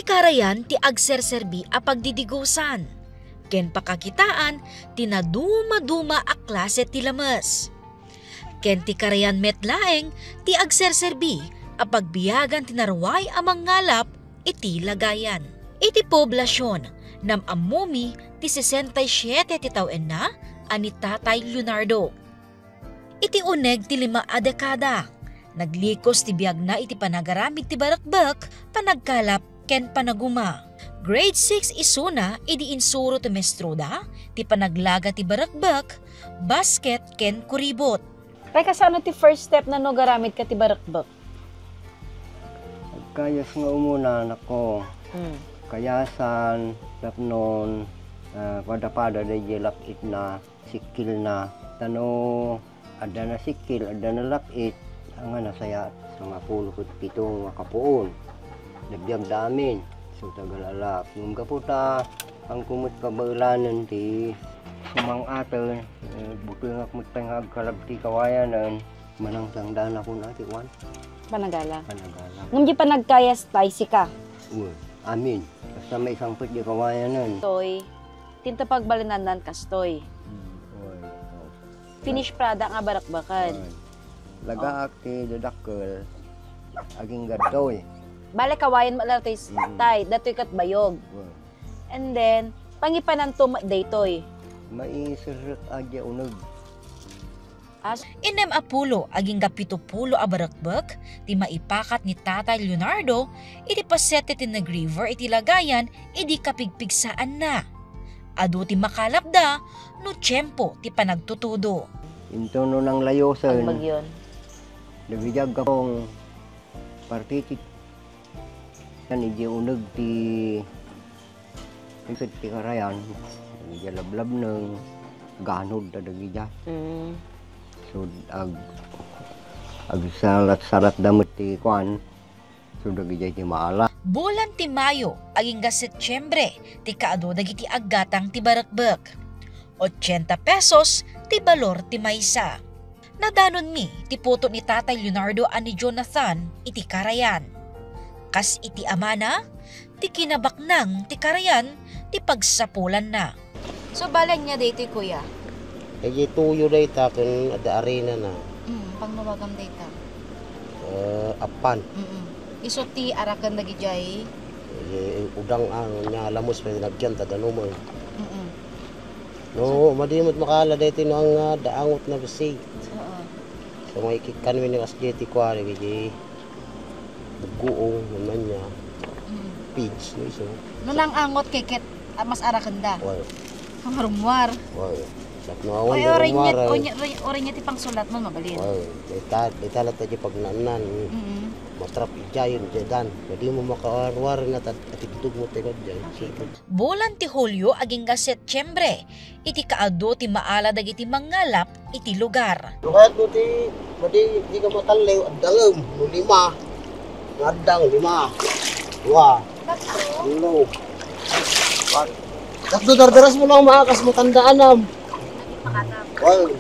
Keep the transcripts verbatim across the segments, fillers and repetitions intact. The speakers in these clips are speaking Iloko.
Ti karayan ti agserserbi a pagdidigosan ken pakakitaan ti nadumaduma a klase ti lames. Ken ti karayan met laeng ti agserserbi a pagbiagan ti naruay a mangngalap iti lagayan. Iti poblasion, nam-ammomi ti sesenta y siete ti tawenna a ni Tatay Leonardo. Iti uneg ti lima a dekada, naglikos ti biagna iti panagaramid ti barekbek, panagkalap, ken panaguma. Grade six isuna idi insuro ti maestroda ti panaglaga ti barekbek, basket, ken kuribot. Tay, kasano ti first step na no garamid ka ti barekbek? Agkayas nga umuna, nako. Mm. Kayasan, tapnon, ah, pada-pada daydiay lak-itna, sikkilna. Ta no adda nasikkil, adda nalak-it, nga nasayaat sangapulo ket pito nga kapuon. Nabiagda amin. So, tagal-alak. Ngem gapu ta, angko met kabaelanen ti sumang-aten, eh, butengak met pay nga agkalab ti kawayanen. Manangtangdanakon a ti kuan. Panagala. Panagala. Ngem di panagkayas tay sika. Wen, amin. Basta maisangpet di kawayanen. Toy, tinta pagbalinannan kastoy. Hmm, wen. Oh. Finish product nga barekbeken. Wen. Lagaak ti dadakkel, agingga toy. Bale, kawayan met la toy s-, Mm-mm. tay, datoy ket bayog. Wen. And then, pangipananto met daytoy. Maiserrek a diay uneg. As- Innem a pulo agingga pito pulo a barekbek ti maipakat ni Tatay Leonardo iti paset ti Tigre River iti lagayan idi kapigpigsaanna. Adu ti makalapda no tiempo ti panagtutudo. Intono nanglayosen. Pagbagyon. Dagiti aggapu ti partiti. Kan idiay uneg ti, ti karayan, dagiti lablabneng, ganod ta dagiti. Mm. So, ag-, agsalat-salatda met ti kuan, so dagiti ti maala. Bulan ti Mayo, agingga Setyembre, ti kaadu dagiti aggatang ti barekbek. Ochenta pesos ti balor ti maysa. Nadanonmi ti puto ni Tatay Leonardo a ni Jonathan iti karayan. Kas iti amana, ti kinabaknang ti karayan ti pagsapulanna. So, bale ania daytoy, kuya? Idiay tuyo dayta ken adda arinana. Mm, pangawagam dayta. Eh, appan. Mm-mm. Isu ti araken dagidiay. Eh, udang ang nia lamus pay nagyan ta danumeng. Mm-mm. No, madi met makaala daytoy no ang, ah, daangot na besi. Oo. So, maikikkan mi ni kas daytoy kuari, kay buggoong, man niya, Mm. Page, no, isu. No nang angot kay ket, ah, mas arakenda. Well. Kamarumwar. Well, sak no awan Ay, oray niya, rumwar, ay. Oray niya, oray niya ti pangsulat mo, mabalin. Well, dayta, dayta latta di pagnaannan. Mm-mm. Matrap idiay, idiay dan. Madi mo makawarwar na tad-, atidtog mo tayo diyan. Okay. Bulan ti Hulyo agingga Setyembre, iti kaadu ti maala dagiti mangngalap iti lugar. No kayat mo ti, madi, di ka matalliw, addangem, no lima. Nga addang, lima. Dua. Tatlo. Tatlo, dardaras mo lang, maakas mo, tandaanam. Well,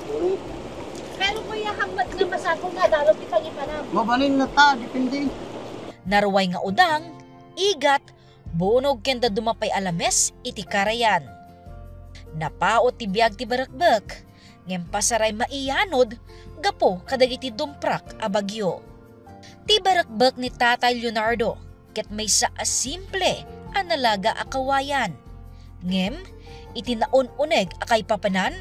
Pero kuya, hangmat nga masapul nga adalo ti pangipanam. Mabalin na ta, depende. Naruay nga udang, igat, bunog ken dadduma pay a lames iti karayan. Napaut ti biag ti barekbek, ngem pasaray maiyanod gapu kadagiti dumprak a bagyo. Ti barekbek ni Tatay Leonardo ket maysa a simple a nalaga a kawayan. Ngem, iti naun-uneg a kaipapanan,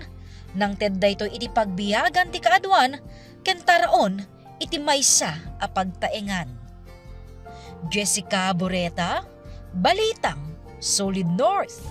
nangted daytoy iti pagbiagan ti kaaduan ken taraon iti maysa a pagtaengan. Jessica Boreta, Balitang Solid North.